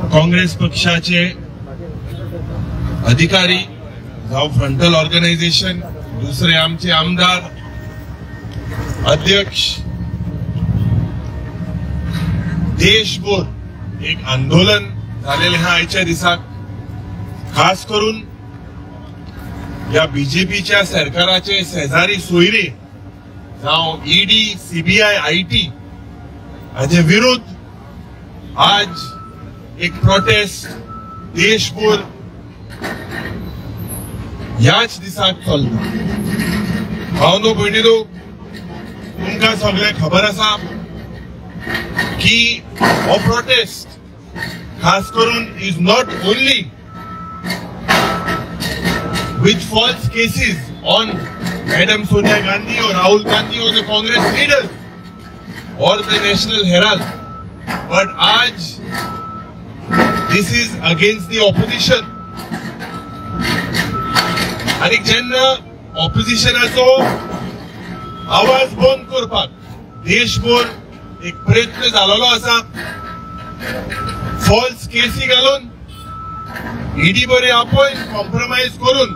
काँग्रेस पक्षाचे अधिकारी जावं फ्रंटल ऑर्गनायझेशन, दुसरे आमचे आमदार, अध्यक्ष, देशभर एक आंदोलन झालेले हा आयच्या दिसाक। खास करून या बीजेपीच्या सरकाराचे शेजारी सोयरे जावं ईडी, सीबीआय, IT हाजे विरुद्ध आज एक प्रोटेस्ट देशभर ह्याच दिसाक चलता। भावनो भयणीनो, तुमकां सगळें खबर आसा की हो प्रोटेस्ट खास करून is not only with false cases on Madam Sonia Gandhi or Rahul Gandhi or the Congress leaders or the National Herald, but आज this is against the opposition. आणि जेन्ना ऑपोजिशनाचो आवाज बंद करपाक देशभर एक प्रयत्न जाल्लो आसा, फॉल्स केसी घालून ईडी बरे आपोवन कॉम्प्रोमायज करून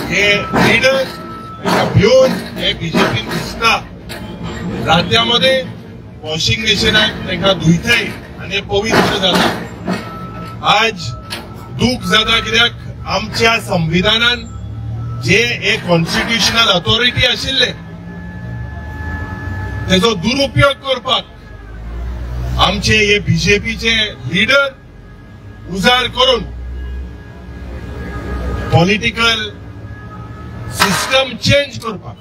हे लिडर भिवन हे बीजेपीन दिसता राज्यामध्ये वॉशिंग मशीनाक तांकां धुयताय आनी पवित्र जाता। आज दूख जाता कित्याक आमच्या संविधानान जे एक कॉन्स्टिट्युशनल अथॉरिटी आशिल्ले तेजो दुरुपयोग करपाक आमचे हे बीजेपीचे लिडर उजार करून पॉलिटिकल सिस्टम चेंज करपाक,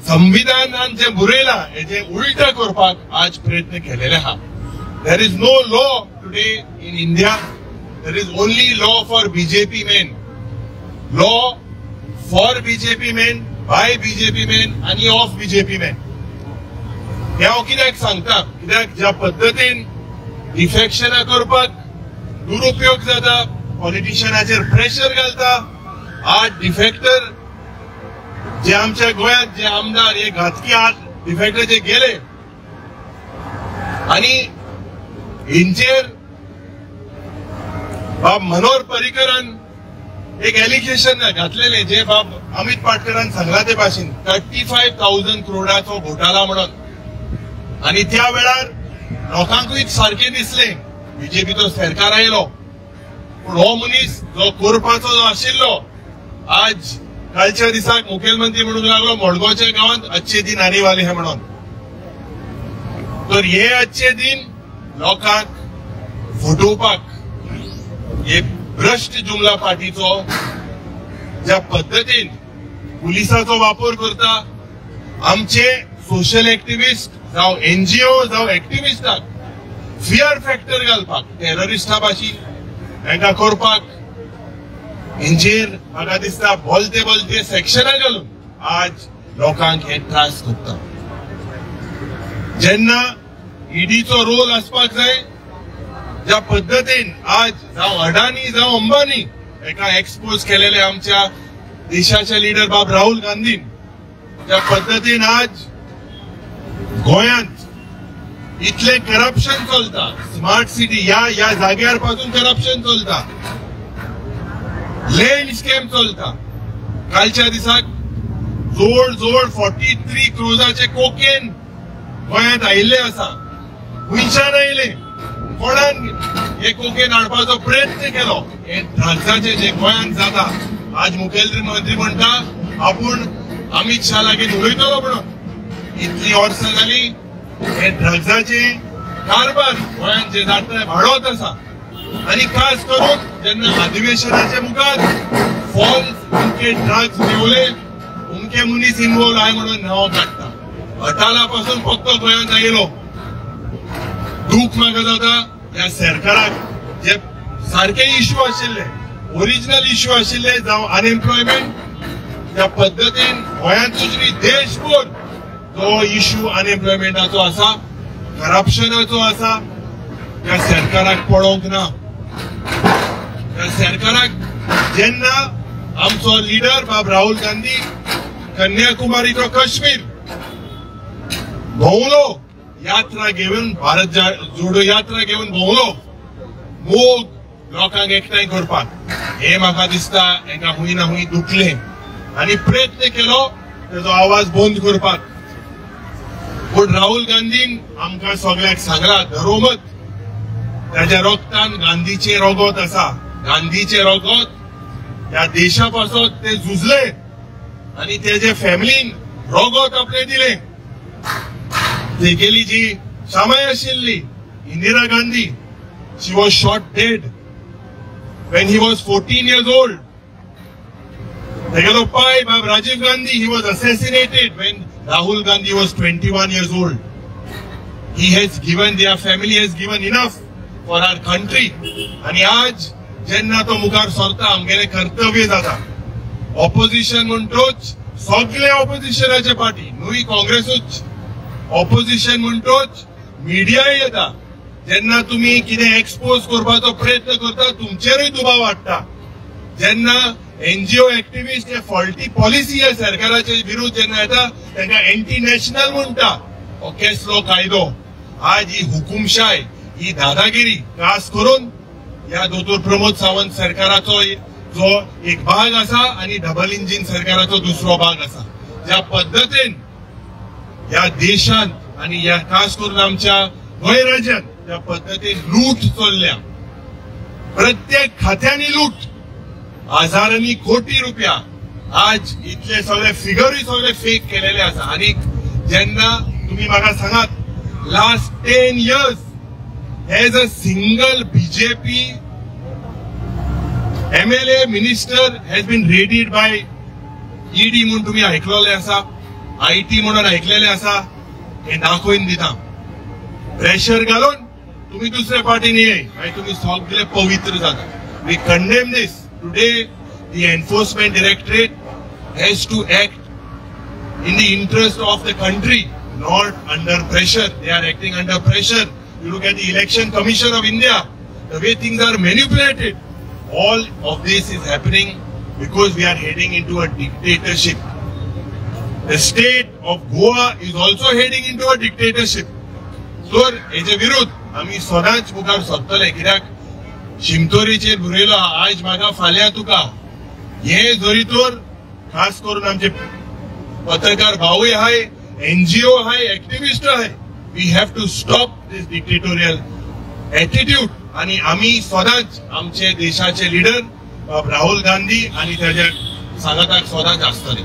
संविधानान जे बरयलां हेजे उल्टा करपाक आज प्रयत्न केलेले आहा। There is no law today in India, there is only law for BJP men, law for BJP men, by BJP men आनी ऑफ बीजेपी मेन। हे हांव कित्याक सांगता, कित्याक ज्या पद्दतीन डिफेक्शनां करपाक दुरुपयोग जाता, पॉलिटिशियनाचेर प्रेशर घालता, आज डिफेक्टर जे आमच्या गोंयांत जे आमदार हे घातकी आहात डिफेक्टर जे गेले आनी हेंचेर बाब मनोहर पर्रीकरान एक एलिगेशन घातलेले जे बाब अमित पाटकरान सांगला ते भाशेन 35,000 करोडाचो घोटाळा म्हणून, आनी त्या वेळार लोकांकूय सारकें दिसलें बीजेपीचो सरकार आयलो, पूण हो मनीस जो करपाचो जो आशिल्लो आज कालच्या दिसाक मुखेलमंत्री म्हणूंक लागलो मडगांवच्या गांवांत अच्छे दिन आने वाले हे म्हणून। तर हे अच्छे दिन लोकांक फटोवपाक हे भ्रश्ट जुमला पार्टीचो ज्या पद्दतीन पुलिसाचो वापर करता, आमचे सोशल एक्टिविस्ट जावं एनजीओ जावं एक्टिविस्टाक फियर फॅक्टर घालपाक, टेररिस्टा भाशेन तांकां करपाक हेंचेर म्हाका दिसता बोलते बोलते सेक्शनां घालून आज लोकांक हे त्रास करता। जेन्ना ईडीचो रोल आसपाक जाय, ज्या पद्दतीन आज जावं अडानी जावं अंबानी एका एक्सपोज केलेले आमच्या देशाचे लिडर बाब राहुल गांधीन, ज्या पद्दतीन आज गोंयांत इतलें करप्शन चलता, स्मार्ट सिटी ह्या ह्या जाग्यार पासून करप्शन चलता, लँड स्कॅम चलता, कालच्या दिसाक जोड जोड 43 क्रोजाचे कोकेन गोंयांत आयिल्ले आसा, खंयच्यान आयले, कोणान हे कोकेन हाडपाचो प्रयत्न केलो, हे ड्रग्साचे जे गोंयांत जाता। आज मुखेलमंत्री म्हणटा आपूण अमित शाह लागीं उलयतलो म्हणून, इतली वर्सां जाली हे ड्रग्साचे कारभार गोंयांत जे जाता वाडत आसा, आनी खास करून जेन्ना अधिवेशनाचे मुखार फॉल्स उमके ड्रग्स मेवले, उमके मनीस इन्वॉल्व आय म्हणून नांव काडटा। अटाला पासून फक्त गोंयांत आयलो। दूख म्हाका जाता ह्या सरकाराक जे सारके इश्यू आशिल्ले, ओरिजिनल इश्यू आशिल्ले जावं अनएम्प्लॉयमेंट, त्या पद्दतीन गोंयांतूच न्ही देशभर जो इश्यू अनएम्प्लॉयमेंटाचो आसा, करप्शनाचो आसा, त्या सरकाराक पळोवंक ना। त्या सरकाराक जेन्ना आमचो लिडर बाब राहुल गांधी कन्याकुमारी तो काश्मीर भोंवलो, यात्रा घेवन, भारत जोडो यात्रा घेवन भोंवलो, मोग लोकांक एकठांय करपाक. हे म्हाका दिसता हेंकां हुंय ना हुंय दुखलें आनी प्रयत्न केलो तेजो आवाज बंद करपाक. पूण राहुल गांधीन आमकां सगळ्यांक सांगला धरोमत, ताज्या रोगतान गांधीचें रोगत आसा, गांधीचें रोगत ह्या देशा पासत ते झुजले आनी तेजे फॅमिलीन रोगत आपलें दिलें. तेगेली जी शामाय आशिल्ली Indira Gandhi, she was shot dead when he was 14 years old. तेगेलो पाय बाब Rajiv Gandhi, he was assassinated when Rahul Gandhi was 21 years old. He has given, their family has given enough for our country. आनी आज जेन्ना तो मुखार सरता आमगेलें कर्तव्य जाता. ऑपोजिशन म्हणटोच सगळे ऑपोजिशनाचे पार्टी न्हय काँग्रेसूच, ऑपोजिशन म्हणटोच मिडियाय येता. जेन्ना तुमी कितें एक्सपोज करपाचो प्रयत्न करता तुमचेरूय दुबाव वाडटा. जेन्ना एनजीओ एक्टिविस्ट हे फॉल्टी पॉलिसी ह्या सरकाराचे विरुद्ध जेन्ना येता तांकां एंटी नॅशनल म्हणटा. हो केसलो कायदो. आज ही हुकुमशाय, ही दादागिरी खास करून ह्या दोतोर प्रमोद सावंत सरकाराचो जो एक भाग आसा आनी डबल इंजीन सरकाराचो दुसरो भाग आसा. ज्या पद्दतीन ह्या देशांत आनी ह्या खास करून आमच्या गोंय राज्यांत ज्या पद्दतीन लूट चल्ल्या, प्रत्येक खात्यांनी लूट, हजारांनी कोटी रुपया, आज इतले सगळे फिगरूय सगळे फेक केलेले आसा. आनी जेन्ना तुमी म्हाका सांगात last 10 years has a single BJP MLA minister has been raided by ED म्हूण तुमी आयकलेले आसा, IT म्हणून आयकलेले आसा. हे दाखोवन दिता. प्रेशर घालून तुमी दुसऱ्या पार्टीन येय, मागीर तुमी सगळे पवित्र जाता. We condemn this. Today the enforcement directorate has to act in the interest of the country, not under pressure. They are acting under pressure. You look at the Election Commission of India, the way things are manipulated. All of this is happening because we are heading into a dictatorship. The state of Goa is also heading into a dictatorship. So, हेजे विरुद्ध आमी सदांच मुखार सरतले. कित्याक शिमतोरीचेर बरयलो आज म्हाका फाल्यां तुका. हे जरी तर खास करून आमचे पत्रकार भाऊय आहाय, एनजीओ आहाय, एक्टिविस्ट आहाय, we have to stop this dictatorial attitude. आनी आमी सदांच आमचे देशाचे लिडर बाब राहुल गांधी आनी ताज्या सांगाताक सदांच आसतले.